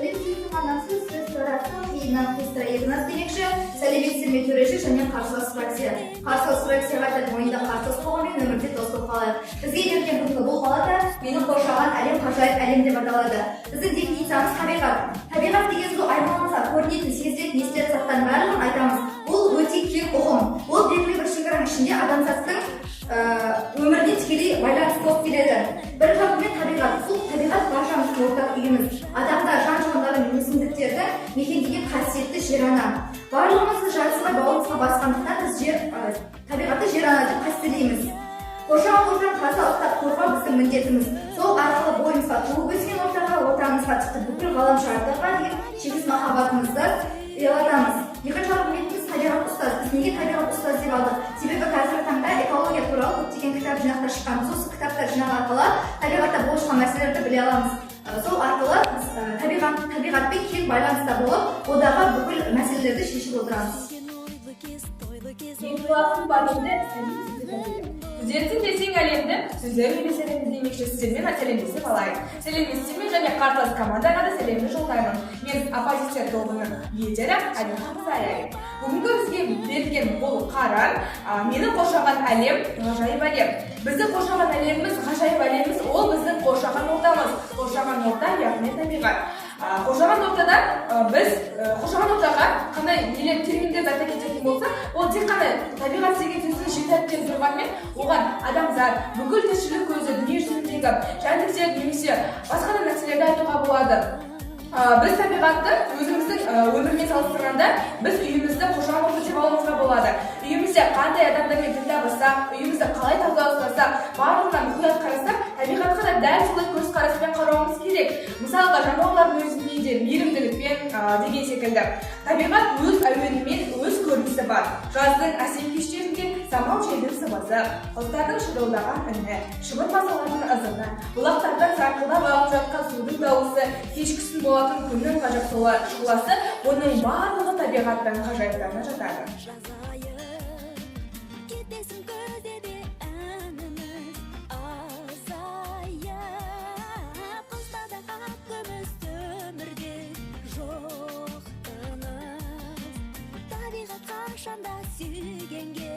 Сәлеметсіз, анасы, сөз сарасы, қиыннан қиыстыра екі демекші, сәлеметсіздер ме, төреші және қарсылас фракция. Қарсылас фракцияға айтатын ойында қарсылас болғанмен, өмірде дос болып қалайық. Бізге берілген бүгінгі бұл палата «Мені қоршаған әлем – ғажайып әлем» деп аталады. Біздің дефинициямыз – табиғат. Табиғат деген сол айналамызға көрінетін, сезілетін, естілетін заттардың барлығын айтамыз. Бұл өте кең ұғым. Ол белгілі бір шекараның ішінде адамзаттың өміріне тікелей байланысты болып келеді. Бір жағымен табиғат, бұл табиғат баршамыздың ортақ үйіміз. Адамдар, жан жануарлар мен өсімдіктерді мекендеген қасиетті жер ана. Барлығымызды жансызға бауырымызға басқандықтан, біз жер табиғатты жер ана деп қастерлейміз. Қоршаған ортаны таза ұстап, қорғау біздің міндетіміз. Сол арқылы бойымызға туып өскен ортаға, отанымызға, тіпті бүкіл ғаламшарға деген шексіз махаббатымызды ұялатамыз. Екінші аргументіміз – табиғат ұстаз. Біз неге табиғат ұстаз деп алдық? Себебі қазіргі таңда экология туралы көптеген кітап жинақтар шыққан. Біз осы кітаптар жинағы арқылы табиғатта болып жатқан мәселелерді біле аламыз. Сол арқылы біз табиғатпен кең байланыста болып, одағы бүкіл мәселелерді шешіп отырамыз. Мен класстың бар енді сәлем. Түзетсін десең әлемді, сөздер үйлеседі демекші, сіздермен сәлемдесіп алайын. Сәлеметсіздер ме және қарсылас командаға да сәлемді жолдаймын. Мен оппозиция тобының лидері Алина Хамзаева. Бүгінгі бізге берілген бұл қарар «Мені қоршаған әлем – ғажайып әлем». Бізді қоршаған әлеміміз, ғажайып әлеміміз, ол біздің қоршаған ортамыз. Қоршаған орта, яғни табиғат. Қоршаған ортада біз қоршаған ортаға қандай нелер, терминдерді айта кететін болсақ, ол тек қана табиғат деген сөздің жеті әріптен тұрғанмен, оған адамзат, бүкіл тіршілік көзі, дүние жүзіндегі жәндіктер немесе басқа да нәрселерді айтуға болады. Біз табиғатты өзіміздің өмірмен салыстырғанда, біз үйімізді қоршаған орта деп алуымызға болады. Үйімізде қандай адамдармен тіл табыссақ, үйімізді қалай таза ұстасақ, барлығына мұқият қарасақ, табиғатқа да дәл солай көзқараспен қарауымыз керек. Мысалға, жануарлардың өзіне де мейірімділікпен деген секілді. Табиғат өз әуенімен, өз көрінісі бар. Жаздың әсем кештерінде самал желдің сыбысы, құстардың шырылдаған үні, шыбын масалардың ызыңы, бұлақтардан сарқылдап ағып жатқан судың дауысы, кешкісін болатын күннің ғажап шұғыласы, бұның барлығы табиғаттың ғажайыптарына жатады. Жазайын кетесің, күзде де әніміз азайып, қыста да ақ күміс, өмірде жоқ тыныс. Табиғат қашанда сүйгенге.